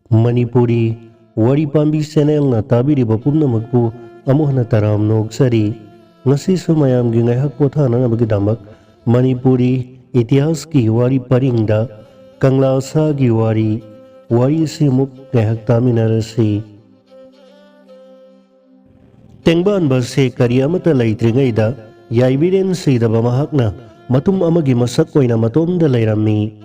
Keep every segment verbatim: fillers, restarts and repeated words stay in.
ꯃꯅꯤꯄꯨꯔꯤ ꯋꯥꯔꯤ ꯄꯥꯝꯕꯤ ꯆꯦꯅꯦꯜꯅ ꯇꯥꯕꯤꯔꯤꯕ ꯄꯨꯝꯅꯃꯛꯄꯨ ꯑꯃꯨꯛ ꯍꯟꯅ ꯇꯔꯥꯝꯅ ꯑꯣꯛꯆꯔꯤ꯫ ꯉꯁꯤꯁꯨ ꯃꯌꯥꯝꯒꯤ ꯉꯥꯏꯍꯥꯛ ꯄꯣꯊꯥꯅꯅꯕꯒꯤꯗꯃꯛ ꯃꯅꯤꯄꯨꯔꯤ ꯏꯇꯤꯍꯥꯁꯀꯤ ꯋꯥꯔꯤ ꯄꯔꯤꯡꯗ ꯀꯪꯂꯥ ꯁꯥꯒꯤ ꯋꯥꯔꯤ, ꯋꯥꯔꯤꯁꯤ ꯑꯃꯨꯛ ꯉꯥꯏꯍꯥꯛ ꯇꯥꯃꯤꯟꯅꯔꯁꯤ꯫ ꯇꯦꯡꯕꯥꯟꯕꯁꯦ ꯀꯔꯤ ꯑꯃꯠꯇ ꯂꯩꯇ꯭ꯔꯤꯉꯩꯗ ꯌꯥꯏꯕꯤꯔꯦꯟ ꯁꯤꯗꯕ ꯃꯍꯥꯛꯅ ꯃꯇꯨꯝ ꯑꯃꯒꯤ ꯃꯁꯛ ꯑꯣꯏꯅ ꯃꯇꯣꯝꯗ ꯂꯩꯔꯝꯃꯤ꯫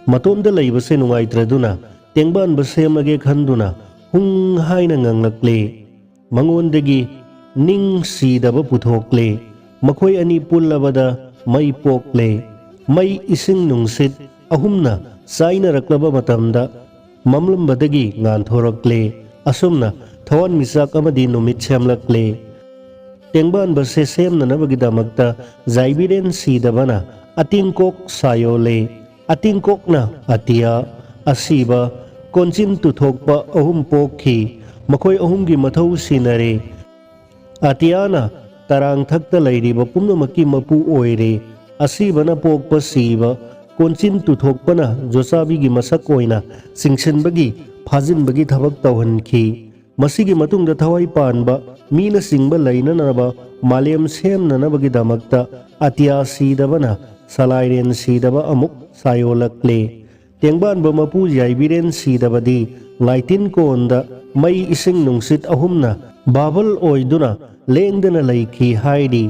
ꯃꯇꯣꯝꯗ ꯂꯩꯕꯁꯦ ꯅꯨꯡꯉꯥꯏꯇ꯭ꯔꯗꯨꯅ ꯇꯦꯡꯕꯥꯟꯕ ꯁꯦꯝꯃꯒꯦ ꯈꯟꯗꯨꯅ ꯍꯨꯡ ꯍꯥꯏꯅ ꯉꯪꯂꯛꯂꯦ꯫ ꯃꯉꯣꯟꯗꯒꯤ ꯅꯤꯡ ꯁꯤꯗꯕ ꯄꯨꯊꯣꯛꯂꯦ꯫ ꯃꯈꯣꯏ ꯑꯅꯤ ꯄꯨꯜꯂꯕꯗ ꯃꯩ ꯄꯣꯛꯂꯦ꯫ ꯃꯩ, ꯏꯁꯤꯡ, ꯅꯨꯡꯁꯤꯠ ꯑꯍꯨꯝꯅ ꯆꯥꯏꯅꯔꯛꯂꯕ ꯃꯇꯝꯗ ꯃꯝꯂꯝꯕꯗꯒꯤ ꯉꯥꯟꯊꯣꯔꯛꯂꯦ꯫ ꯑꯁꯨꯝꯅ ꯊꯋꯥꯟꯃꯤꯆꯥꯛ ꯑꯃꯗꯤ ꯅꯨꯃꯤꯠ ꯁꯦꯝꯂꯛꯂꯦ꯫ ꯇꯦꯡꯕꯥꯟꯕꯁꯦ ꯁꯦꯝꯅꯅꯕꯒꯤꯗꯃꯛꯇ ꯖꯥꯏꯕꯤꯔꯦꯟ ꯁꯤꯗꯕꯅ ꯑꯇꯤꯡꯀꯣꯛ ꯁꯥꯌꯣꯜꯂꯦ꯫ ꯑꯇꯤꯡꯀꯣꯛꯅ ꯑꯇꯤꯌꯥ, ꯑꯁꯤꯕ, ꯀꯣꯟꯆꯤꯟ ꯇꯨꯊꯣꯛꯄ ꯑꯍꯨꯝ ꯄꯣꯛꯈꯤ꯫ ꯃꯈꯣꯏ ꯑꯍꯨꯝꯒꯤ ꯃꯊꯧ ꯁꯤꯟꯅꯔꯦ꯫ ꯑꯇꯤꯌꯥꯅ ꯇꯔꯥꯡꯊꯛꯇ ꯂꯩꯔꯤꯕ ꯄꯨꯝꯅꯃꯛꯀꯤ ꯃꯄꯨ ꯑꯣꯏꯔꯦ꯫ ꯑꯁꯤꯕꯅ ꯄꯣꯛꯄ ꯁꯤꯕ, ꯀꯣꯟꯆꯤꯟ ꯇꯨꯊꯣꯛꯄꯅ ꯖꯣꯆꯥꯕꯤꯒꯤ ꯃꯁꯛ ꯑꯣꯏꯅ ꯆꯤꯡꯁꯤꯟꯕꯒꯤ, ꯐꯥꯖꯤꯟꯕꯒꯤ ꯊꯕꯛ ꯇꯧꯍꯟꯈꯤ꯫ ꯃꯁꯤꯒꯤ ꯃꯇꯨꯡꯗ ꯊꯋꯥꯏ ꯄꯥꯟꯕ ꯃꯤꯅꯆꯤꯡꯕ ꯂꯩꯅꯅꯕ ꯃꯥꯂꯦꯝ ꯁꯦꯝꯅꯅꯕꯒꯤꯗꯃꯛꯇ ꯑꯇꯤꯌꯥ ꯁꯤꯗꯕꯅ ꯁꯂꯥꯏꯔꯦꯟ ꯁꯤꯗꯕ ꯑꯃꯨꯛ ꯁꯥꯌꯣꯜꯂꯛꯂꯦ꯫ ꯇꯦꯡꯕꯥꯟꯕ ꯃꯄꯨ ꯌꯥꯏꯕꯤꯔꯦꯟ ꯁꯤꯗꯕꯗꯤ ꯂꯥꯏꯇꯤꯟ ꯀꯣꯟꯗ ꯃꯩ, ꯏꯁꯤꯡ, ꯅꯨꯡꯁꯤꯠ ꯑꯍꯨꯝꯅ ꯕꯥꯕꯜ ꯑꯣꯏꯗꯨꯅ ꯂꯦꯡꯗꯅ ꯂꯩꯈꯤ ꯍꯥꯏꯔꯤ꯫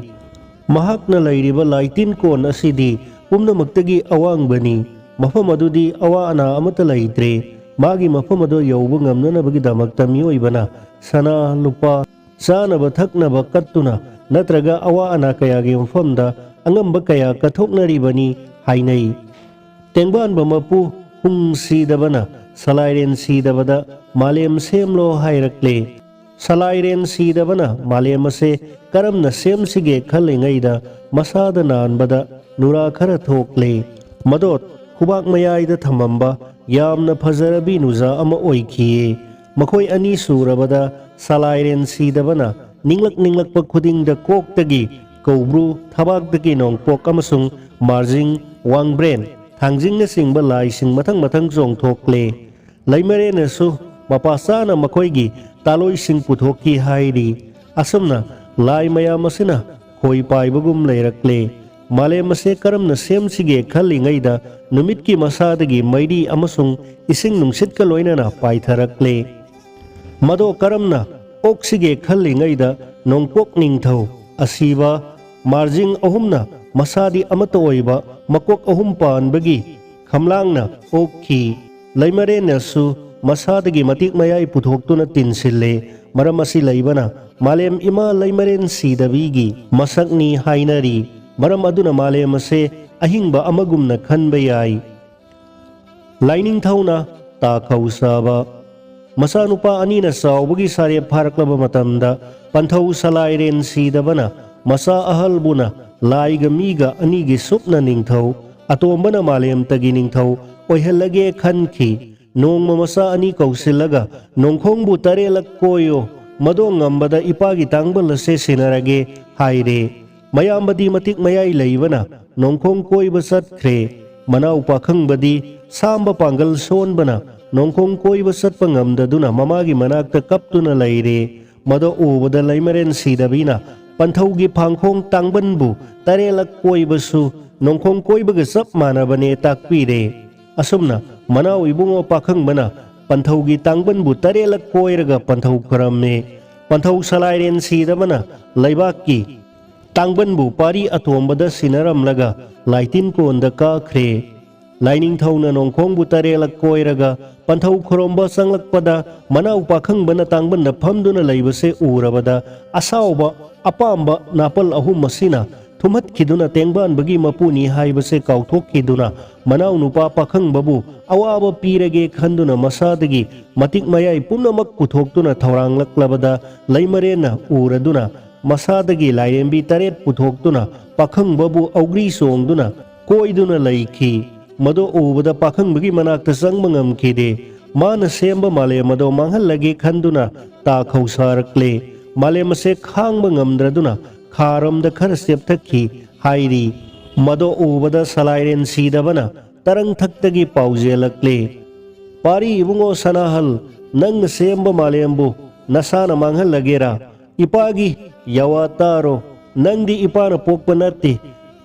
ꯃꯍꯥꯛꯅ ꯂꯩꯔꯤꯕ ꯂꯥꯏꯇꯤꯟ ꯀꯣꯟ ꯑꯁꯤꯗꯤ ꯄꯨꯝꯅꯃꯛꯇꯒꯤ ꯑꯋꯥꯡꯕꯅꯤ꯫ ꯃꯐꯝ ꯑꯗꯨꯗꯤ ꯑꯋꯥ ꯑꯅꯥ ꯑꯃꯠꯇ ꯂꯩꯇ꯭ꯔꯦ꯫ ꯃꯥꯒꯤ ꯃꯐꯝ ꯑꯗꯨ ꯌꯧꯕ ꯉꯝꯅꯅꯕꯒꯤꯗꯃꯛꯇ ꯃꯤꯑꯣꯏꯕꯅ ꯁꯅꯥ, ꯂꯨꯄꯥ, ꯆꯥꯅꯕ ꯊꯛꯅꯕ ꯀꯠꯇꯨꯅ ꯅꯠꯇ꯭ꯔꯒ ꯑꯋꯥ ꯑꯅꯥ ꯀꯌꯥꯒꯤ ꯃꯐꯝꯗ ꯑꯉꯝꯕ ꯀꯌꯥ ꯀꯠꯊꯣꯛꯅꯔꯤꯕꯅꯤ ꯍꯥꯏꯅꯩ꯫ ꯇꯦꯡꯕꯥꯟꯕ ꯃꯄꯨ ꯍꯨꯡ ꯁꯤꯗꯕꯅ ꯁꯂꯥꯏꯔꯦꯟ ꯁꯤꯗꯕꯗ ꯃꯥꯂꯦꯝ ꯁꯦꯝꯂꯣ ꯍꯥꯏꯔꯛꯂꯦ꯫ ꯁꯂꯥꯏꯔꯦꯟ ꯁꯤꯗꯕꯅ ꯃꯥꯂꯦꯝ ꯑꯁꯦ ꯀꯔꯝꯅ ꯁꯦꯝꯁꯤꯒꯦ ꯈꯜꯂꯤꯉꯩꯗ ꯃꯁꯥꯗ ꯅꯥꯟꯕꯗ ꯅꯨꯔꯥ ꯈꯔ ꯊꯣꯛꯂꯦ꯫ ꯃꯗꯣ ꯈꯨꯕꯥꯛ ꯃꯌꯥꯏꯗ ꯊꯝꯃꯝꯕ ꯌꯥꯝꯅ ꯐꯖꯔꯕꯤ ꯅꯨꯖꯥ ꯑꯃ ꯑꯣꯏꯈꯤꯌꯦ꯫ ꯃꯈꯣꯏ ꯑꯅꯤ ꯁꯨꯔꯕꯗ ꯁꯂꯥꯏꯔꯦꯟ ꯁꯤꯗꯕꯅ ꯅꯤꯡꯂꯛ ꯅꯤꯡꯂꯛꯄ ꯈꯨꯗꯤꯡꯗ ꯀꯣꯛꯇꯒꯤ ꯀꯧꯕ꯭ꯔꯨ, ꯊꯕꯥꯛꯇꯒꯤ ꯅꯣꯡꯄꯣꯛ ꯑꯃꯁꯨꯡ ꯃꯥꯔꯖꯤꯡ, ꯋꯥꯡꯕ꯭ꯔꯦꯟ, ꯊꯥꯡꯖꯤꯡꯅꯆꯤꯡꯕ ꯂꯥꯏꯁꯤꯡ ꯃꯊꯪ ꯃꯊꯪ ꯆꯣꯡꯊꯣꯛꯂꯦ꯫ ꯂꯩꯃꯔꯦꯟꯅꯁꯨ ꯃꯄꯥ ꯆꯥꯅ ꯃꯈꯣꯏꯒꯤ ꯇꯥꯂꯣꯏꯁꯤꯡ ꯄꯨꯊꯣꯛꯈꯤ ꯍꯥꯏꯔꯤ꯫ ꯑꯁꯨꯝꯅ ꯂꯥꯏ ꯃꯌꯥꯝ ꯑꯁꯤꯅ ꯈꯣꯏ ꯄꯥꯏꯕꯒꯨꯝ ꯂꯩꯔꯛꯂꯦ꯫ ꯃꯥꯂꯦꯝ ꯑꯁꯦ ꯀꯔꯝꯅ ꯁꯦꯝꯁꯤꯒꯦ ꯈꯜꯂꯤꯉꯩꯗ ꯅꯨꯃꯤꯠꯀꯤ ꯃꯁꯥꯗꯒꯤ ꯃꯩꯔꯤ ꯑꯃꯁꯨꯡ ꯏꯁꯤꯡ ꯅꯨꯡꯁꯤꯠꯀ ꯂꯣꯏꯅꯅ ꯄꯥꯏꯊꯔꯛꯂꯦ꯫ ꯃꯗꯣ ꯀꯔꯝꯅ ꯑꯣꯛꯁꯤꯒꯦ ꯈꯜꯂꯤꯉꯩꯗ ꯅꯣꯡꯄꯣꯛ ꯅꯤꯡꯊꯧ ꯑꯁꯤꯕ ꯃꯥꯔꯖꯤꯡ ꯑꯍꯨꯝꯅ ꯃꯁꯥꯗꯤ ꯑꯃꯠꯇ ꯑꯣꯏꯕ ꯃꯀꯣꯛ ꯑꯍꯨꯝ ꯄꯥꯟꯕꯒꯤ ꯈꯝꯂꯥꯡꯅ ꯑꯣꯛꯈꯤ꯫ ꯂꯩꯃꯔꯦꯟꯅꯁꯨ ꯃꯁꯥꯗꯒꯤ ꯃꯇꯤꯛ ꯃꯌꯥꯏ ꯄꯨꯊꯣꯛꯇꯨꯅ ꯇꯤꯟꯁꯤꯜꯂꯦ꯫ ꯃꯔꯝ ꯑꯁꯤ ꯂꯩꯕꯅ ꯃꯥꯂꯦꯝ ꯏꯃꯥ ꯂꯩꯃꯔꯦꯟ ꯁꯤꯗꯕꯤꯒꯤ ꯃꯁꯛꯅꯤ ꯍꯥꯏꯅꯔꯤ꯫ ꯃꯔꯝ ꯑꯗꯨꯅ ꯃꯥꯂꯦꯝ ꯑꯁꯦ ꯑꯍꯤꯡꯕ ꯑꯃꯒꯨꯝꯅ ꯈꯟꯕ ꯌꯥꯏ꯫ ꯂꯥꯏꯅꯤꯡꯊꯧꯅ ꯇꯥꯈꯧ ꯁꯥꯕ꯫ ꯃꯆꯥꯅꯨꯄꯥ ꯑꯅꯤꯅ ꯆꯥꯎꯕꯒꯤ ꯁꯥꯔꯦꯞ ꯐꯥꯔꯛꯂꯕ ꯃꯇꯝꯗ ꯄꯟꯊꯧ ꯁꯂꯥꯏꯔꯦꯟ ꯁꯤꯗꯕꯅ ꯃꯆꯥ ꯑꯍꯜꯕꯨꯅ ꯂꯥꯏꯒ ꯃꯤꯒ ꯑꯅꯤꯒꯤ ꯁꯨꯞꯅ ꯅꯤꯡꯊꯧ ꯑꯇꯣꯝꯕꯅ ꯃꯥꯂꯦꯝꯇꯒꯤ ꯅꯤꯡꯊꯧ ꯑꯣꯏꯍꯜꯂꯒꯦ ꯈꯟꯈꯤ꯫ ꯅꯣꯡꯃ ꯃꯆꯥ ꯑꯅꯤ ꯀꯧꯁꯤꯜꯂꯒ ꯅꯣꯡꯈꯣꯡꯕꯨ ꯇꯔꯦꯠꯂꯛ ꯀꯣꯏꯌꯣ, ꯃꯗꯣ ꯉꯝꯕꯗ ꯏꯄꯥꯒꯤ ꯇꯥꯡꯕꯜ ꯑꯁꯦ ꯁꯤꯟꯅꯔꯒꯦ ꯍꯥꯏꯔꯦ꯫ ꯃꯌꯥꯝꯕꯗꯤ ꯃꯇꯤꯛ ꯃꯌꯥꯏ ꯂꯩꯕꯅ ꯅꯣꯡꯈꯣꯡ ꯀꯣꯏꯕ ꯆꯠꯈ꯭ꯔꯦ꯫ ꯃꯅꯥꯎ ꯄꯥꯈꯪꯕꯗꯤ ꯁꯥꯝꯕ ꯄꯥꯡꯒꯜ ꯁꯣꯟꯕꯅ ꯅꯣꯡꯈꯣꯡ ꯀꯣꯏꯕ ꯆꯠꯄ ꯉꯝꯗꯗꯨꯅ ꯃꯃꯥꯒꯤ ꯃꯅꯥꯛꯇ ꯀꯞꯇꯨꯅ ꯂꯩꯔꯦ꯫ ꯃꯗꯣ ꯎꯕꯗ ꯂꯩꯃꯔꯦꯟ ꯁꯤꯗꯕꯤꯅ ꯄꯟꯊꯧꯒꯤ ꯐꯥꯡꯈꯣꯡ ꯇꯥꯡꯕꯟꯕꯨ ꯇꯔꯦꯠꯂꯛ ꯀꯣꯏꯕꯁꯨ ꯅꯣꯡꯈꯣꯡ ꯀꯣꯏꯕꯒ ꯆꯞ ꯃꯥꯟꯅꯕꯅꯦ ꯇꯥꯛꯄꯤꯔꯦ꯫ ꯑꯁꯨꯝꯅ ꯃꯅꯥꯎ ꯏꯕꯨꯡꯉꯣ ꯄꯥꯈꯪꯕꯅ ꯄꯟꯊꯧꯒꯤ ꯇꯥꯡꯕꯟꯕꯨ ꯇꯔꯦꯠꯂꯛ ꯀꯣꯏꯔꯒ ꯄꯟꯊꯧ ꯈꯨꯔꯝꯃꯦ꯫ ꯄꯟꯊꯧ ꯁꯂꯥꯏꯔꯦꯟ ꯁꯤꯗꯕꯅ ꯂꯩꯕꯥꯛꯀꯤ ꯇꯥꯡꯕꯟꯕꯨ ꯄꯥꯔꯤ ꯑꯇꯣꯝꯕꯗ ꯁꯤꯟꯅꯔꯝꯂꯒ ꯂꯥꯏꯇꯤꯟ ꯀꯣꯟꯗ ꯀꯥꯈ꯭ꯔꯦ꯫ ꯂꯥꯏꯅꯤꯡꯊꯧꯅ ꯅꯣꯡꯈꯣꯡꯕꯨ ꯇꯔꯦꯠꯂꯛ ꯀꯣꯏꯔꯒ ꯄꯟꯊꯧ ꯈꯨꯔꯨꯝꯕ ꯆꯪꯂꯛꯄꯗ ꯃꯅꯥꯎ ꯄꯥꯈꯪꯕꯅ ꯇꯥꯡꯕꯟꯗ ꯐꯝꯗꯨꯅ ꯂꯩꯕꯁꯦ ꯎꯔꯕꯗ ꯑꯁꯥꯎꯕ ꯑꯄꯥꯝꯕ ꯅꯥꯄꯜ ꯑꯍꯨꯝ ꯑꯁꯤꯅ ꯊꯨꯝꯍꯠꯈꯤꯗꯨꯅ ꯇꯦꯡꯕꯥꯟꯕꯒꯤ ꯃꯄꯨꯅꯤ ꯍꯥꯏꯕꯁꯦ ꯀꯥꯎꯊꯣꯛꯈꯤꯗꯨꯅ ꯃꯅꯥꯎ ꯅꯨꯄꯥ ꯄꯥꯈꯪꯕꯕꯨ ꯑꯋꯥꯕ ꯄꯤꯔꯒꯦ ꯈꯟꯗꯨꯅ ꯃꯁꯥꯗꯒꯤ ꯃꯇꯤꯛ ꯃꯌꯥꯏ ꯄꯨꯝꯅꯃꯛ ꯄꯨꯊꯣꯛꯇꯨꯅ ꯊꯧꯔꯥꯡꯂꯛꯂꯕꯗ ꯂꯩꯃꯔꯦꯟꯅ ꯎꯔꯗꯨꯅ ꯃꯁꯥꯗꯒꯤ ꯂꯥꯏꯔꯦꯝꯕꯤ ꯇꯔꯦꯠ ꯄꯨꯊꯣꯛꯇꯨꯅ ꯄꯥꯈꯪꯕꯕꯨ ꯑꯧꯒ꯭ꯔꯤ ꯆꯣꯡꯗꯨꯅ ꯀꯣꯏꯗꯨꯅ ꯂꯩꯈꯤ꯫ ꯃꯗꯣ ꯎꯕꯗ ꯄꯥꯈꯪꯕꯒꯤ ꯃꯅꯥꯛꯇ ꯆꯪꯕ ꯉꯝꯈꯤꯗꯦ꯫ ꯃꯥꯅ ꯁꯦꯝꯕ ꯃꯥꯂꯦꯝ ꯑꯗꯣ ꯃꯥꯡꯍꯜꯂꯒꯦ ꯈꯟꯗꯨꯅ ꯇꯥ ꯈꯧꯁꯥꯔꯛꯂꯦ꯫ ꯃꯥꯂꯦꯝ ꯑꯁꯦ ꯈꯥꯡꯕ ꯉꯝꯗ꯭ꯔꯗꯨꯅ ꯈꯥꯔꯣꯝꯗ ꯈꯔ ꯆꯦꯞꯊꯈꯤ ꯍꯥꯏꯔꯤ꯫ ꯃꯗꯣ ꯎꯕꯗ ꯁꯂꯥꯏꯔꯦꯟ ꯁꯤꯗꯕꯅ ꯇꯔꯪꯊꯛꯇꯒꯤ ꯄꯥꯎꯖꯦꯜꯂꯛꯂꯦ꯫ "ꯄꯥꯔꯤ ꯏꯕꯨꯡꯉꯣ ꯁꯅꯥꯍꯜ, ꯅꯪꯅ ꯁꯦꯝꯕ ꯃꯥꯂꯦꯝꯕꯨ ꯅꯁꯥꯅ ꯃꯥꯡꯍꯜꯂꯒꯦꯔꯥ? ꯏꯄꯥꯒꯤ ꯌꯥꯋꯥ ꯇꯥꯔꯣ, ꯅꯪꯗꯤ ꯏꯄꯥꯅ ꯄꯣꯛꯄ ꯅꯠꯇꯦ꯫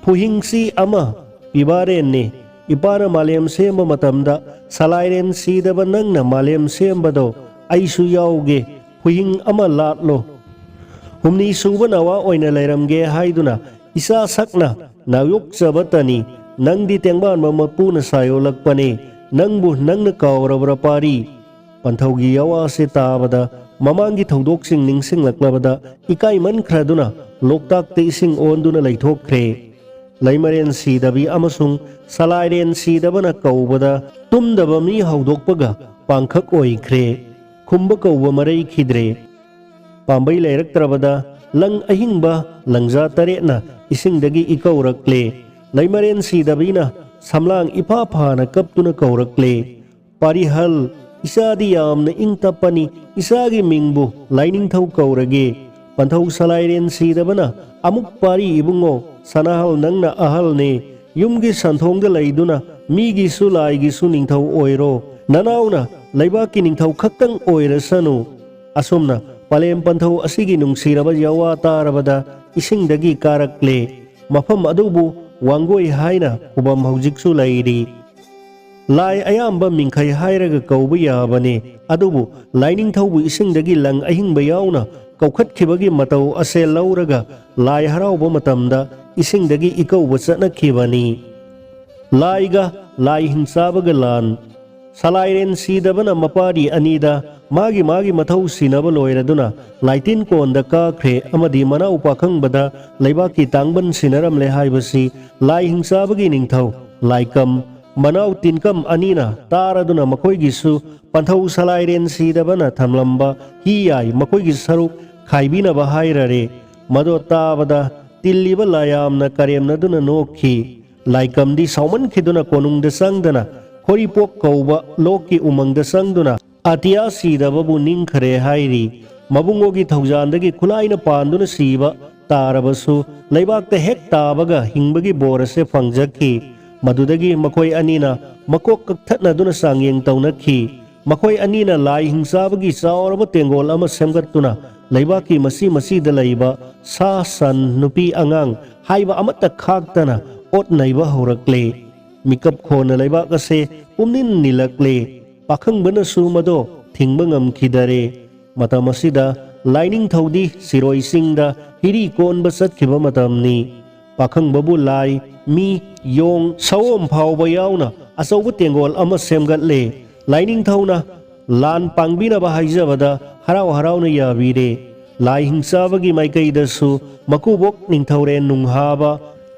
ꯐꯨꯍꯤꯡꯁꯤ ꯑꯃ ꯄꯤꯕꯥꯔꯦꯟꯅꯤ꯫ ꯏꯄꯥꯅ ꯃꯥꯂꯦꯝ ꯁꯦꯝꯕ ꯃꯇꯝꯗ ꯁꯂꯥꯏꯔꯦꯟ ꯁꯤꯗꯕ ꯅꯪꯅ ꯃꯥꯂꯦꯝ ꯁꯦꯝꯕꯗꯣ ꯑꯩꯁꯨ ꯌꯥꯎꯒꯦ꯫ ꯐꯨꯍꯤꯡ ꯑꯃ ꯂꯥꯠꯂꯣ꯫ ꯍꯨꯝꯅꯤ ꯁꯨꯕ ꯅꯋꯥ ꯑꯣꯏꯅ ꯂꯩꯔꯝꯒꯦ ꯍꯥꯏꯗꯨꯅ ꯏꯆꯥ ꯁꯛꯅ ꯅꯥꯌꯣꯛꯆꯕꯇꯅꯤ꯫ ꯅꯪꯗꯤ ꯇꯦꯡꯕꯥꯟꯕ ꯃꯄꯨꯅ ꯁꯥꯌꯣꯜꯂꯛꯄꯅꯤ꯫ ꯅꯪꯕꯨ ꯅꯪꯅ ꯀꯥꯎꯔꯕ꯭ꯔꯥ ꯄꯥꯔꯤ?" ꯄꯟꯊꯧꯒꯤ ꯌꯥꯋꯥꯁꯦ ꯇꯥꯕꯗ ꯃꯃꯥꯡꯒꯤ ꯊꯧꯗꯣꯛꯁꯤꯡ ꯅꯤꯡꯁꯤꯡꯂꯛꯂꯕꯗ ꯏꯀꯥꯏꯃꯟꯈ꯭ꯔꯗꯨꯅ ꯂꯣꯛꯇꯥꯛꯇ ꯏꯁꯤꯡ ꯑꯣꯟꯗꯨꯅ ꯂꯩꯊꯣꯛꯈ꯭ꯔꯦ꯫ ꯂꯩꯃꯔꯦꯟ ꯁꯤꯗꯕꯤ ꯑꯃꯁꯨꯡ ꯁꯂꯥꯏꯔꯦꯟ ꯁꯤꯗꯕꯅ ꯀꯧꯕꯗ ꯇꯨꯝꯗꯕ ꯃꯤ ꯍꯧꯗꯣꯛꯄꯒ ꯄꯥꯡꯈꯛ ꯑꯣꯏꯈ꯭ꯔꯦ꯫ ꯈꯨꯝꯕ ꯀꯧꯕ ꯃꯔꯩꯈꯤꯗ꯭ꯔꯦ꯫ ꯄꯥꯝꯕꯩ ꯂꯩꯔꯛꯇ꯭ꯔꯕꯗ ꯂꯪ ꯑꯍꯤꯡꯕ ꯂꯪꯖꯥ ꯇꯔꯦꯠꯅ ꯏꯁꯤꯡꯗꯒꯤ ꯏꯀꯧꯔꯛꯂꯦ꯫ ꯂꯩꯃꯔꯦꯟ ꯁꯤꯗꯕꯤꯅ ꯁꯝꯂꯥꯡ ꯏꯐꯥ ꯐꯥꯅ ꯀꯞꯇꯨꯅ ꯀꯧꯔꯛꯂꯦ꯫ "ꯄꯥꯔꯤꯍꯜ, ꯏꯆꯥꯗꯤ ꯌꯥꯝꯅ ꯏꯪ ꯇꯞꯄꯅꯤ, ꯏꯆꯥꯒꯤ ꯃꯤꯡꯕꯨ ꯂꯥꯏꯅꯤꯡꯊꯧ ꯀꯧꯔꯒꯦ꯫" ꯄꯟꯊꯧ ꯁꯂꯥꯏꯔꯦꯟ ꯁꯤꯗꯕꯅ, "ꯑꯃꯨꯛ ꯄꯥꯔꯤ ꯏꯕꯨꯡꯉꯣ, ꯁꯅꯥꯍꯜ ꯅꯪꯅ ꯑꯍꯜꯅꯦ, ꯌꯨꯝꯒꯤ ꯁꯟꯊꯣꯡꯗ ꯂꯩꯗꯨꯅ ꯃꯤꯒꯤꯁꯨ ꯂꯥꯏꯒꯤꯁꯨ ꯅꯤꯡꯊꯧ ꯑꯣꯏꯔꯣ꯫ ꯅꯅꯥꯎꯅ ꯂꯩꯕꯥꯛꯀꯤ ꯅꯤꯡꯊꯧ ꯈꯛꯇꯪ ꯑꯣꯏꯔꯁꯅꯨ꯫" ꯑꯁꯨꯝꯅ ꯄꯂꯦꯝ ꯄꯟꯊꯧ ꯑꯁꯤꯒꯤ ꯅꯨꯡꯁꯤꯔꯕ ꯌꯥꯋꯥ ꯇꯥꯔꯕꯗ ꯏꯁꯤꯡꯗꯒꯤ ꯀꯥꯔꯛꯂꯦ꯫ ꯃꯐꯝ ꯑꯗꯨꯕꯨ ꯋꯥꯡꯒꯣꯏ ꯍꯥꯏꯅ ꯈꯨꯕꯝ ꯍꯧꯖꯤꯛꯁꯨ ꯂꯩꯔꯤ꯫ ꯂꯥꯏ ꯑꯌꯥꯝꯕ ꯃꯤꯡꯈꯩ ꯍꯥꯏꯔꯒ ꯀꯧꯕ ꯌꯥꯕꯅꯤ, ꯑꯗꯨꯕꯨ ꯂꯥꯏꯅꯤꯡꯊꯧꯕꯨ ꯏꯁꯤꯡꯗꯒꯤ ꯂꯪ ꯑꯍꯤꯡꯕ ꯌꯥꯎꯅ ꯀꯧꯈꯠꯈꯤꯕꯒꯤ ꯃꯇꯧ ꯑꯁꯦ ꯂꯧꯔꯒ ꯂꯥꯏ ꯍꯔꯥꯎꯕ ꯃꯇꯝꯗ ꯏꯁꯤꯡꯗꯒꯤ ꯏꯀꯧꯕ ꯆꯠꯅꯈꯤꯕꯅꯤ꯫ ꯂꯥꯏꯒ ꯂꯥꯏ ꯍꯤꯡꯆꯥꯕꯒ ꯂꯥꯟ꯫ ꯁꯂꯥꯏꯔꯦꯟ ꯁꯤꯗꯕꯅ ꯃꯄꯥꯔꯤ ꯑꯅꯤꯗ ꯃꯥꯒꯤ ꯃꯥꯒꯤ ꯃꯊꯧ ꯁꯤꯟꯅꯕ ꯂꯣꯏꯔꯗꯨꯅ ꯂꯥꯏꯇꯤꯟ ꯀꯣꯟꯗ ꯀꯥꯈ꯭ꯔꯦ ꯑꯃꯗꯤ ꯃꯅꯥꯎ ꯄꯥꯈꯪꯕꯗ ꯂꯩꯕꯥꯛꯀꯤ ꯇꯥꯡꯕꯟ ꯁꯤꯟꯅꯔꯝꯂꯦ ꯍꯥꯏꯕꯁꯤ ꯂꯥꯏ ꯍꯤꯡꯆꯥꯕꯒꯤ ꯅꯤꯡꯊꯧ ꯂꯥꯏꯀꯝ, ꯃꯅꯥꯎ ꯇꯤꯟꯀꯝ ꯑꯅꯤꯅ ꯇꯥꯔꯗꯨꯅ ꯃꯈꯣꯏꯒꯤꯁꯨ ꯄꯟꯊꯧ ꯁꯂꯥꯏꯔꯦꯟ ꯁꯤꯗꯕꯅ ꯊꯝꯂꯝꯕ ꯍꯤ ꯌꯥꯏ ꯃꯈꯣꯏꯒꯤ ꯁꯔꯨꯛ ꯈꯥꯏꯕꯤꯅꯕ ꯍꯥꯏꯔꯔꯦ꯫ ꯃꯗꯣ ꯇꯥꯕꯗ ꯇꯤꯜꯂꯤꯕ ꯂꯥꯌꯥꯝꯅ ꯀꯔꯦꯝꯅꯗꯨꯅ ꯅꯣꯛꯈꯤ꯫ ꯂꯥꯏꯀꯝꯗꯤ ꯁꯥꯎꯃꯟꯈꯤꯗꯨꯅ ꯀꯣꯅꯨꯡꯗ ꯆꯪꯗꯅ ꯈꯣꯔꯤꯄꯣꯛ ꯀꯧꯕ ꯂꯣꯛꯀꯤ ꯎꯃꯪꯗ ꯆꯪꯗꯨꯅ ꯑꯇꯤꯌꯥ ꯁꯤꯗꯕꯕꯨ ꯅꯤꯡꯈꯔꯦ ꯍꯥꯏꯔꯤ꯫ ꯃꯕꯨꯡꯉꯣꯒꯤ ꯊꯧꯖꯥꯟꯗꯒꯤ ꯈꯨꯠꯂꯥꯏꯅ ꯄꯥꯟꯗꯨꯅ ꯁꯤꯕ ꯇꯥꯔꯕꯁꯨ ꯂꯩꯕꯥꯛꯇ ꯍꯦꯛ ꯇꯥꯕꯒ ꯍꯤꯡꯕꯒꯤ ꯕꯣꯔ ꯑꯁꯦ ꯐꯪꯖꯈꯤ꯫ ꯃꯗꯨꯗꯒꯤ ꯃꯈꯣꯏ ꯑꯅꯤꯅ ꯃꯀꯣꯛ ꯀꯛꯊꯠꯅꯗꯨꯅ ꯆꯥꯡꯌꯦꯡ ꯇꯧꯅꯈꯤ꯫ ꯃꯈꯣꯏ ꯑꯅꯤꯅ ꯂꯥꯏ ꯍꯤꯡꯆꯥꯕꯒꯤ ꯆꯥꯎꯔꯕ ꯇꯦꯡꯒꯣꯜ ꯑꯃ ꯁꯦꯝꯒꯠꯇꯨꯅ ꯂꯩꯕꯥꯛꯀꯤ ꯃꯁꯤ ꯃꯁꯤꯗ ꯂꯩꯕ ꯁꯥ ꯁꯟ, ꯅꯨꯄꯤ ꯑꯉꯥꯡ ꯍꯥꯏꯕ ꯑꯃꯠꯇ ꯈꯥꯛꯇꯅ ꯑꯣꯠ ꯅꯩꯕ ꯍꯧꯔꯛꯂꯦ꯫ ꯃꯤꯀꯞ ꯈꯣꯟꯅ ꯂꯩꯕꯥꯛ ꯑꯁꯦ ꯄꯨꯝꯅꯤꯟ ꯅꯤꯜꯂꯛꯂꯦ꯫ ꯄꯥꯈꯪꯕꯅꯁꯨ ꯃꯗꯣ ꯊꯤꯡꯕ ꯉꯝꯈꯤꯗꯔꯦ꯫ ꯃꯇꯝ ꯑꯁꯤꯗ ꯂꯥꯏꯅꯤꯡꯊꯧꯗꯤ ꯁꯤꯔꯣꯏ ꯆꯤꯡꯗ ꯍꯤꯔꯤ ꯀꯣꯟꯕ ꯆꯠꯈꯤꯕ ꯃꯇꯝꯅꯤ꯫ ꯄꯥꯈꯪꯕꯕꯨ ꯂꯥꯏ, ꯃꯤ, ꯌꯣꯡ, ꯁꯑꯣꯝ ꯐꯥꯎꯕ ꯌꯥꯎꯅ ꯑꯆꯧꯕ ꯇꯦꯡꯒꯣꯜ ꯑꯃ ꯁꯦꯝꯒꯠꯂꯦ꯫ ꯂꯥꯏꯅꯤꯡꯊꯧꯅ ꯂꯥꯟ ꯄꯥꯡꯕꯤꯅꯕ ꯍꯥꯏꯖꯕꯗ ꯍꯔꯥꯎ ꯍꯔꯥꯎꯅ ꯌꯥꯕꯤꯔꯦ꯫ ꯂꯥꯏ ꯍꯤꯡꯆꯥꯕꯒꯤ ꯃꯥꯏꯀꯩꯗꯁꯨ ꯃꯀꯨꯕꯣꯛ ꯅꯤꯡꯊꯧꯔꯦꯟ ꯅꯨꯡꯍꯥꯕ,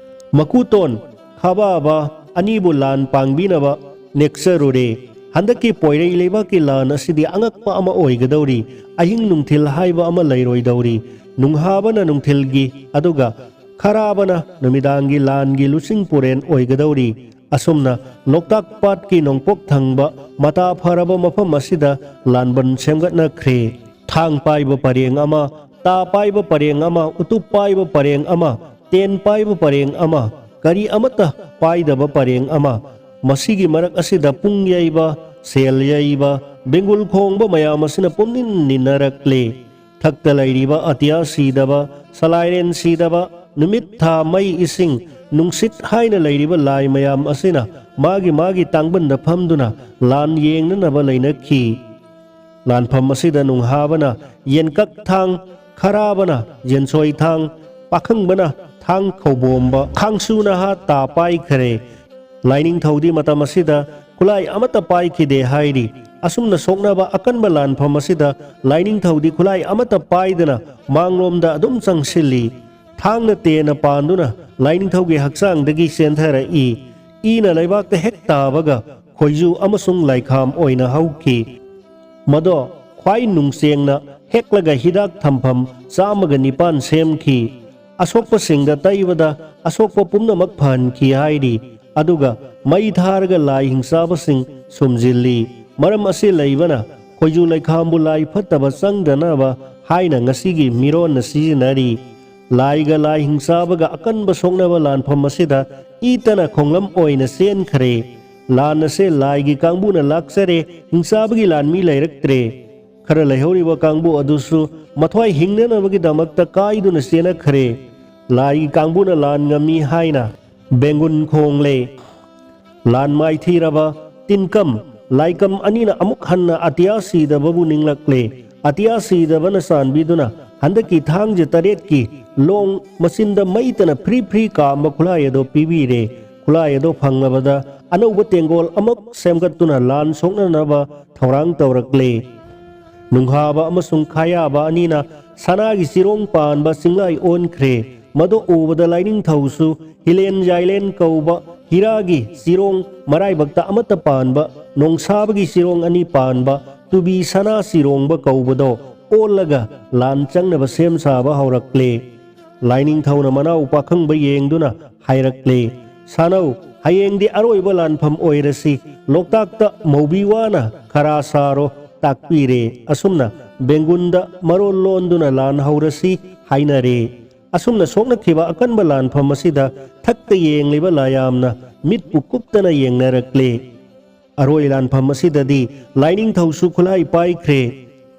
ꯃꯀꯨꯇꯣꯟ ꯈꯥꯕꯥꯕ ꯑꯅꯤꯕꯨ ꯂꯥꯟ ꯄꯥꯡꯕꯤꯅꯕ ꯅꯦꯛꯆꯔꯨꯔꯦ꯫ ꯍꯟꯗꯛꯀꯤ ꯄꯣꯏꯔꯩ ꯂꯩꯕꯥꯛꯀꯤ ꯂꯥꯟ ꯑꯁꯤꯗꯤ ꯑꯉꯛꯄ ꯑꯃ ꯑꯣꯏꯒꯗꯧꯔꯤ꯫ ꯑꯍꯤꯡ ꯅꯨꯡꯊꯤꯜ ꯍꯥꯏꯕ ꯑꯃ ꯂꯩꯔꯣꯏꯗꯧꯔꯤ꯫ ꯅꯨꯡꯍꯥꯕꯅ ꯅꯨꯡꯊꯤꯜꯒꯤ, ꯑꯗꯨꯒ ꯈꯔꯥꯕꯅ ꯅꯨꯃꯤꯗꯥꯡꯒꯤ ꯂꯥꯟꯒꯤ ꯂꯨꯆꯤꯡ ꯄꯨꯔꯦꯟ ꯑꯣꯏꯒꯗꯧꯔꯤ꯫ ꯑꯁꯨꯝꯅ ꯂꯣꯛꯇꯥꯛ ꯄꯥꯠꯀꯤ ꯅꯣꯡꯄꯣꯛ ꯊꯪꯕ ꯃꯇꯥ ꯐꯔꯕ ꯃꯐꯝ ꯑꯁꯤꯗ ꯂꯥꯟꯕꯟ ꯁꯦꯝꯒꯠꯅꯈ꯭ꯔꯦ꯫ ꯊꯥꯡ ꯄꯥꯏꯕ ꯄꯔꯦꯡ ꯑꯃ, ꯇꯥ ꯄꯥꯏꯕ ꯄꯔꯦꯡ ꯑꯃ, ꯎꯇꯨꯞ ꯄꯥꯏꯕ ꯄꯔꯦꯡ ꯑꯃ, ꯇꯦꯟ ꯄꯥꯏꯕ ꯄꯔꯦꯡ ꯑꯃ, ꯀꯔꯤ ꯑꯃꯠꯇ ꯄꯥꯏꯗꯕ ꯄꯔꯦꯡ ꯑꯃ, ꯃꯁꯤꯒꯤ ꯃꯔꯛ ꯑꯁꯤꯗ ꯄꯨꯡ ꯌꯩꯕ, ꯁꯦꯜ ꯌꯩꯕ, ꯕꯦꯡꯒꯨꯜ ꯈꯣꯡꯕ ꯃꯌꯥꯝ ꯑꯁꯤꯅ ꯄꯨꯝꯅꯤꯟ ꯅꯤꯟꯅꯔꯛꯂꯦ꯫ ꯊꯛꯇ ꯂꯩꯔꯤꯕ ꯑꯇꯤꯌꯥ ꯁꯤꯗꯕ, ꯁꯂꯥꯏꯔꯦꯟ ꯁꯤꯗꯕ, ꯅꯨꯃꯤꯠ, ꯊꯥ, ꯃꯩ, ꯏꯁꯤꯡ, ꯅꯨꯡꯁꯤꯠ ꯍꯥꯏꯅ ꯂꯩꯔꯤꯕ ꯂꯥꯏ ꯃꯌꯥꯝ ꯑꯁꯤꯅ ꯃꯥꯒꯤ ꯃꯥꯒꯤ ꯇꯥꯡꯕꯟꯗ ꯐꯝꯗꯨꯅ ꯂꯥꯟ ꯌꯦꯡꯅꯅꯕ ꯂꯩꯅꯈꯤ꯫ ꯂꯥꯟꯐꯝ ꯑꯁꯤꯗ ꯅꯨꯡꯍꯥꯕꯅ ꯌꯦꯟꯀꯛ ꯊꯥꯡ, ꯈꯔꯥꯕꯅ ꯌꯦꯟꯁꯣꯏ ꯊꯥꯡ, ꯄꯥꯈꯪꯕꯅ ꯊꯥꯡ ꯈꯧꯕꯣꯝꯕ, ꯈꯥꯡꯁꯨ ꯅꯍꯥ ꯇꯥ ꯄꯥꯏꯈꯔꯦ꯫ ꯂꯥꯏꯅꯤꯡꯊꯧꯗꯤ ꯃꯇꯝ ꯑꯁꯤꯗ ꯈꯨꯠꯂꯥꯏ ꯑꯃꯠꯇ ꯄꯥꯏꯈꯤꯗꯦ ꯍꯥꯏꯔꯤ꯫ ꯑꯁꯨꯝꯅ ꯁꯣꯛꯅꯕ ꯑꯀꯟꯕ ꯂꯥꯟꯐꯝ ꯑꯁꯤꯗ ꯂꯥꯏꯅꯤꯡꯊꯧꯗꯤ ꯈꯨꯠꯂꯥꯏ ꯑꯃꯠꯇ ꯄꯥꯏꯗꯅ ꯃꯥꯡꯂꯣꯝꯗ ꯑꯗꯨꯝ ꯆꯪꯁꯤꯜꯂꯤ꯫ ꯊꯥꯡꯅ ꯇꯦꯟꯅ ꯄꯥꯟꯗꯨꯅ ꯂꯥꯏꯅꯤꯡꯊꯧꯒꯤ ꯍꯛꯆꯥꯡꯗꯒꯤ ꯆꯦꯟꯊꯔꯛꯏ꯫ ꯏꯅ ꯂꯩꯕꯥꯛꯇ ꯍꯦꯛ ꯇꯥꯕꯒ ꯈꯣꯏꯖꯨ ꯑꯃꯁꯨꯡ ꯂꯥꯏꯈꯥꯝ ꯑꯣꯏꯅ ꯍꯧꯈꯤ꯫ ꯃꯗꯣ ꯈ꯭ꯋꯥꯏ ꯅꯨꯡꯆꯦꯡꯅ ꯍꯦꯛꯂꯒ ꯍꯤꯗꯥꯛ ꯊꯝꯐꯝ ꯆꯥꯝꯃꯒ ꯅꯤꯄꯥꯟ ꯁꯦꯝꯈꯤ꯫ ꯑꯁꯣꯛꯄꯁꯤꯡꯗ ꯇꯩꯕꯗ ꯑꯁꯣꯛꯄ ꯄꯨꯝꯅꯃꯛ ꯐꯍꯟꯈꯤ ꯍꯥꯏꯔꯤ꯫ ꯑꯗꯨꯒ ꯃꯩ ꯊꯥꯔꯒ ꯂꯥꯏ ꯍꯤꯡꯆꯥꯕꯁꯤꯡ ꯁꯨꯝꯖꯤꯜꯂꯤ꯫ ꯃꯔꯝ ꯑꯁꯤ ꯂꯩꯕꯅ ꯈꯣꯏꯖꯨ ꯂꯩꯈꯥꯝꯕꯨ ꯂꯥꯏ ꯐꯠꯇꯕ ꯆꯪꯗꯅꯕ ꯍꯥꯏꯅ ꯉꯁꯤꯒꯤ ꯃꯤꯔꯣꯟꯅ ꯁꯤꯖꯤꯟꯅꯔꯤ꯫ ꯂꯥꯏꯒ ꯂꯥꯏ ꯍꯤꯡꯆꯥꯕꯒ ꯑꯀꯟꯕ ꯁꯣꯛꯅꯕ ꯂꯥꯟꯐꯝ ꯑꯁꯤꯗ ꯏꯇꯅ ꯈꯣꯡꯂꯝ ꯑꯣꯏꯅ ꯆꯦꯟꯈ꯭ꯔꯦ꯫ ꯂꯥꯟ ꯑꯁꯦ ꯂꯥꯏꯒꯤ ꯀꯥꯡꯕꯨꯅ ꯂꯥꯛꯆꯔꯦ, ꯍꯤꯡꯆꯥꯕꯒꯤ ꯂꯥꯟꯃꯤ ꯂꯩꯔꯛꯇ꯭ꯔꯦ꯫ ꯈꯔ ꯂꯩꯍꯧꯔꯤꯕ ꯀꯥꯡꯕꯨ ꯑꯗꯨꯁꯨ ꯃꯊ꯭ꯋꯥꯏ ꯍꯤꯡꯅꯅꯕꯒꯤꯗꯃꯛꯇ ꯀꯥꯏꯗꯨꯅ ꯆꯦꯟꯅꯈ꯭ꯔꯦ꯫ ꯂꯥꯏꯒꯤ ꯀꯥꯡꯕꯨꯅ ꯂꯥꯟ ꯉꯝꯃꯤ ꯍꯥꯏꯅ ꯕꯦꯡꯒꯨꯟ ꯈꯣꯡꯂꯦ꯫ ꯂꯥꯟ ꯃꯥꯏꯊꯤꯔꯕ ꯇꯤꯟꯀꯝ, ꯂꯥꯏꯀꯝ ꯑꯅꯤꯅ ꯑꯃꯨꯛ ꯍꯟꯅ ꯑꯇꯤꯌꯥ ꯁꯤꯗꯕꯕꯨ ꯅꯤꯡꯂꯛꯂꯦ꯫ ꯑꯇꯤꯌꯥ ꯁꯤꯗꯕꯅ ꯆꯥꯟꯕꯤꯗꯨꯅ ꯍꯟꯗꯛꯀꯤ ꯊꯥꯡꯖ ꯇꯔꯦꯠꯀꯤ ꯂꯣꯡ ꯃꯆꯤꯟꯗ ꯃꯩꯇꯅ ꯐ꯭ꯔꯤ ꯐ꯭ꯔꯤ ꯀꯥꯝꯕ ꯈꯨꯠꯂꯥꯏ ꯑꯗꯣ ꯄꯤꯕꯤꯔꯦ꯫ ꯈꯨꯠꯂꯥꯏ ꯑꯗꯣ ꯐꯪꯂꯕꯗ ꯑꯅꯧꯕ ꯇꯦꯡꯒꯣꯜ ꯑꯃꯨꯛ ꯁꯦꯝꯒꯠꯇꯨꯅ ꯂꯥꯟ ꯁꯣꯛꯅꯅꯕ ꯊꯧꯔꯥꯡ ꯇꯧꯔꯛꯂꯦ꯫ ꯅꯨꯡꯍꯥꯕ ꯑꯃꯁꯨꯡ ꯈꯥꯌꯥꯕ ꯑꯅꯤꯅ ꯁꯅꯥꯒꯤ ꯆꯤꯔꯣꯡ ꯄꯥꯟꯕ ꯆꯤꯡꯂꯥꯏ ꯑꯣꯟꯈ꯭ꯔꯦ꯫ ꯃꯗꯨ ꯎꯕꯗ ꯂꯥꯏꯅꯤꯡꯊꯧꯁꯨ ꯍꯤꯂꯦꯟ ꯖꯥꯏꯂꯦꯟ ꯀꯧꯕ ꯍꯤꯔꯥꯒꯤ ꯆꯤꯔꯣꯡ ꯃꯔꯥꯏꯕꯛꯇ ꯑꯃꯠꯇ ꯄꯥꯟꯕ ꯅꯣꯡꯁꯥꯕꯒꯤ ꯆꯤꯔꯣꯡ ꯑꯅꯤ ꯄꯥꯟꯕ ꯇꯨꯕꯤ ꯁꯅꯥ ꯆꯤꯔꯣꯡꯕ ꯀꯧꯕꯗꯣ ꯑꯣꯜꯂꯒ ꯂꯥꯟ ꯆꯪꯅꯕ ꯁꯦꯝ ꯁꯥꯕ ꯍꯧꯔꯛꯂꯦ꯫ ꯂꯥꯏꯅꯤꯡꯊꯧꯅ ꯃꯅꯥꯎ ꯄꯥꯈꯪꯕ ꯌꯦꯡꯗꯨꯅ ꯍꯥꯏꯔꯛꯂꯦ, "ꯁꯥꯅꯧ, ꯍꯌꯦꯡꯗꯤ ꯑꯔꯣꯏꯕ ꯂꯥꯟꯐꯝ ꯑꯣꯏꯔꯁꯤ꯫ ꯂꯣꯛꯇꯥꯛꯇ ꯃꯧꯕꯤ ꯋꯥꯅ ꯈꯔꯥ ꯁꯥꯔꯣ" ꯇꯥꯛꯄꯤꯔꯦ꯫ ꯑꯁꯨꯝꯅ ꯕꯦꯡꯒꯨꯟꯗ ꯃꯔꯣꯜ ꯂꯣꯟꯗꯨꯅ ꯂꯥꯟ ꯍꯧꯔꯁꯤ ꯍꯥꯏꯅꯔꯦ꯫ ꯑꯁꯨꯝꯅ ꯁꯣꯛꯅꯈꯤꯕ ꯑꯀꯟꯕ ꯂꯥꯟꯐꯝ ꯑꯁꯤꯗ ꯊꯛꯇ ꯌꯦꯡꯂꯤꯕ ꯂꯥꯌꯥꯝꯅ ꯃꯤꯠꯄꯨ ꯀꯨꯞꯇꯅ ꯌꯦꯡꯅꯔꯛꯂꯦ꯫ ꯑꯔꯣꯏ ꯂꯥꯟꯐꯝ ꯑꯁꯤꯗꯗꯤ ꯂꯥꯏꯅꯤꯡꯊꯧꯁꯨ ꯈꯨꯠꯂꯥꯏ ꯄꯥꯏꯈ꯭ꯔꯦ꯫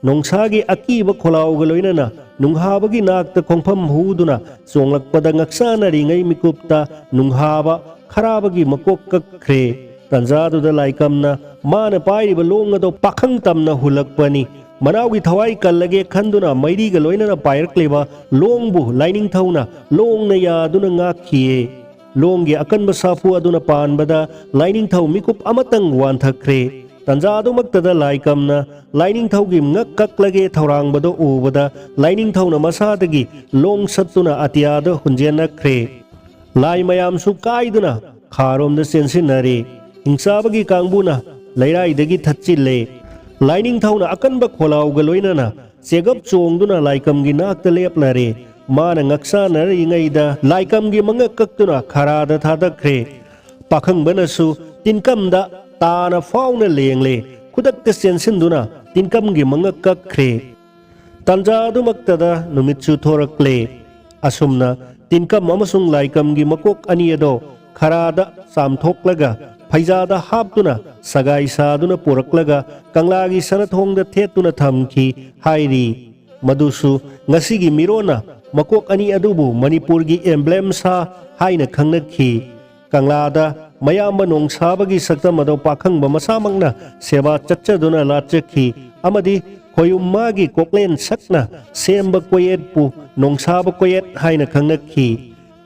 ꯅꯣꯡꯁꯥꯒꯤ ꯑꯀꯤꯕ ꯈꯣꯜꯂꯥꯎꯒ ꯂꯣꯏꯅꯅ ꯅꯨꯡꯍꯥꯕꯒꯤ ꯅꯥꯛꯇ ꯈꯣꯡꯐꯝ ꯍꯨꯗꯨꯅ ꯆꯣꯡꯂꯛꯄꯗ ꯉꯛꯁꯥꯅꯔꯤꯉꯩ ꯃꯤꯀꯨꯞꯇ ꯅꯨꯡꯍꯥꯕ ꯈꯔꯥꯕꯒꯤ ꯃꯀꯣꯛ ꯀꯛꯈ꯭ꯔꯦ꯫ ꯇꯟꯖꯥꯗꯨꯗ ꯂꯥꯏꯀꯝꯅ ꯃꯥꯅ ꯄꯥꯏꯔꯤꯕ ꯂꯣꯡ ꯑꯗꯣ ꯄꯥꯈꯪ ꯇꯝꯅ ꯍꯨꯜꯂꯛꯄꯅꯤ꯫ ꯃꯅꯥꯎꯒꯤ ꯊꯋꯥꯏ ꯀꯜꯂꯒꯦ ꯈꯟꯗꯨꯅ ꯃꯩꯔꯤꯒ ꯂꯣꯏꯅꯅ ꯄꯥꯏꯔꯛꯂꯤꯕ ꯂꯣꯡꯕꯨ ꯂꯥꯏꯅꯤꯡꯊꯧꯅ ꯂꯣꯡꯅ ꯌꯥꯗꯨꯅ ꯉꯥꯛꯈꯤꯌꯦ꯫ ꯂꯣꯡꯒꯤ ꯑꯀꯟꯕ ꯁꯥꯐꯨ ꯑꯗꯨꯅ ꯄꯥꯟꯕꯗ ꯂꯥꯏꯅꯤꯡꯊꯧ ꯃꯤꯀꯨꯞ ꯑꯃꯇꯪ ꯋꯥꯟꯊꯈ꯭ꯔꯦ꯫ ꯇꯟꯖꯥꯗꯨꯃꯛꯇꯗ ꯂꯥꯏꯀꯝꯅ ꯂꯥꯏꯅꯤꯡꯊꯧꯒꯤ ꯉꯛ ꯀꯛꯂꯒꯦ ꯊꯧꯔꯥꯡꯕꯗꯨ ꯎꯕꯗ ꯂꯥꯏꯅꯤꯡꯊꯧꯅ ꯃꯁꯥꯗꯒꯤ ꯂꯣꯡ ꯁꯠꯇꯨꯅ ꯑꯇꯤꯌꯥꯗ ꯍꯨꯟꯖꯦꯟꯅꯈ꯭ꯔꯦ꯫ ꯂꯥꯏ ꯃꯌꯥꯝꯁꯨ ꯀꯥꯏꯗꯨꯅ ꯈꯥꯔꯣꯝꯗ ꯆꯦꯟꯁꯤꯟꯅꯔꯦ꯫ ꯍꯤꯡꯆꯥꯕꯒꯤ ꯀꯥꯡꯕꯨꯅ ꯂꯩꯔꯥꯏꯗꯒꯤ ꯊꯠꯆꯤꯜꯂꯦ꯫ ꯂꯥꯏꯅꯤꯡꯊꯧꯅ ꯑꯀꯟꯕ ꯈꯣꯜꯂꯥꯎꯒ ꯂꯣꯏꯅꯅ ꯆꯦꯒꯞ ꯆꯣꯡꯗꯨꯅ ꯂꯥꯏꯀꯝꯒꯤ ꯅꯥꯛꯇ ꯂꯦꯞꯂꯔꯦ꯫ ꯃꯥꯅ ꯉꯛꯁꯥꯅꯔꯤꯉꯩꯗ ꯂꯥꯏꯀꯝꯒꯤ ꯃꯉꯛ ꯀꯛꯇꯨꯅ ꯈꯔꯥꯗ ꯊꯥꯗꯈ꯭ꯔꯦ꯫ ꯄꯥꯈꯪꯕꯅꯁꯨ ꯇꯤꯟꯀꯝꯗ ꯇꯥꯅ ꯐꯥꯎꯅ ꯂꯦꯡꯂꯦ꯫ ꯈꯨꯗꯛꯇ ꯆꯦꯟꯁꯤꯟꯗꯨꯅ ꯇꯤꯟꯀꯝꯒꯤ ꯃꯉꯛ ꯀꯛꯈ꯭ꯔꯦ꯫ ꯇꯥꯟꯖꯥ ꯑꯗꯨꯃꯛꯇꯗ ꯅꯨꯃꯤꯠꯁꯨ ꯊꯣꯔꯛꯂꯦ꯫ ꯑꯁꯨꯝꯅ ꯇꯤꯟꯀꯝ ꯑꯃꯁꯨꯡ ꯂꯥꯏꯀꯝꯒꯤ ꯃꯀꯣꯛ ꯑꯅꯤ ꯑꯗꯣ ꯈꯔꯥꯗ ꯆꯥꯝꯊꯣꯛꯂꯒ ꯐꯩꯖꯥꯗ ꯍꯥꯞꯇꯨꯅ ꯁꯒꯥꯏ ꯁꯥꯗꯨꯅ ꯄꯨꯔꯛꯂꯒ ꯀꯪꯂꯥꯒꯤ ꯁꯅꯊꯣꯡꯗ ꯊꯦꯠꯇꯨꯅ ꯊꯝꯈꯤ ꯍꯥꯏꯔꯤ꯫ ꯃꯗꯨꯁꯨ ꯉꯁꯤꯒꯤ ꯃꯤꯔꯣꯟꯅ ꯃꯀꯣꯛ ꯑꯅꯤ ꯑꯗꯨꯕꯨ ꯃꯅꯤꯄꯨꯔꯒꯤ emblem ꯁꯥ ꯍꯥꯏꯅ ꯈꯪꯅꯈꯤ꯫ ꯀꯪꯂꯥꯗ ꯃꯌꯥꯝꯕ ꯅꯣꯡꯁꯥꯕꯒꯤ ꯁꯛꯇꯝ ꯑꯗꯣ ꯄꯥꯈꯪꯕ ꯃꯁꯥꯃꯛꯅ ꯁꯦꯕꯥ ꯆꯠꯆꯗꯨꯅ ꯂꯥꯠꯆꯈꯤ ꯑꯃꯗꯤ ꯈꯣꯌꯨꯝ ꯃꯥꯒꯤ ꯀꯣꯛꯂꯦꯟ ꯁꯛꯅ ꯁꯦꯝꯕ ꯀꯣꯌꯦꯠꯄꯨ ꯅꯣꯡꯁꯥꯕ ꯀꯣꯌꯦꯠ ꯍꯥꯏꯅ ꯈꯪꯅꯈꯤ꯫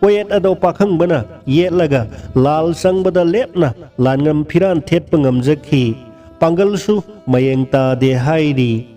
ꯀꯣꯌꯦꯠ ꯑꯗꯣ ꯄꯥꯈꯪꯕꯅ ꯌꯦꯠꯂꯒ ꯂꯥꯜ ꯆꯪꯕꯗ ꯂꯦꯞꯅ ꯂꯥꯟꯉꯝ ꯐꯤꯔꯥꯟ ꯊꯦꯠꯄ ꯉꯝꯖꯈꯤ꯫ ꯄꯥꯡꯒꯜꯁꯨ ꯃꯌꯦꯡ ꯇꯥꯗꯦ ꯍꯥꯏꯔꯤ꯫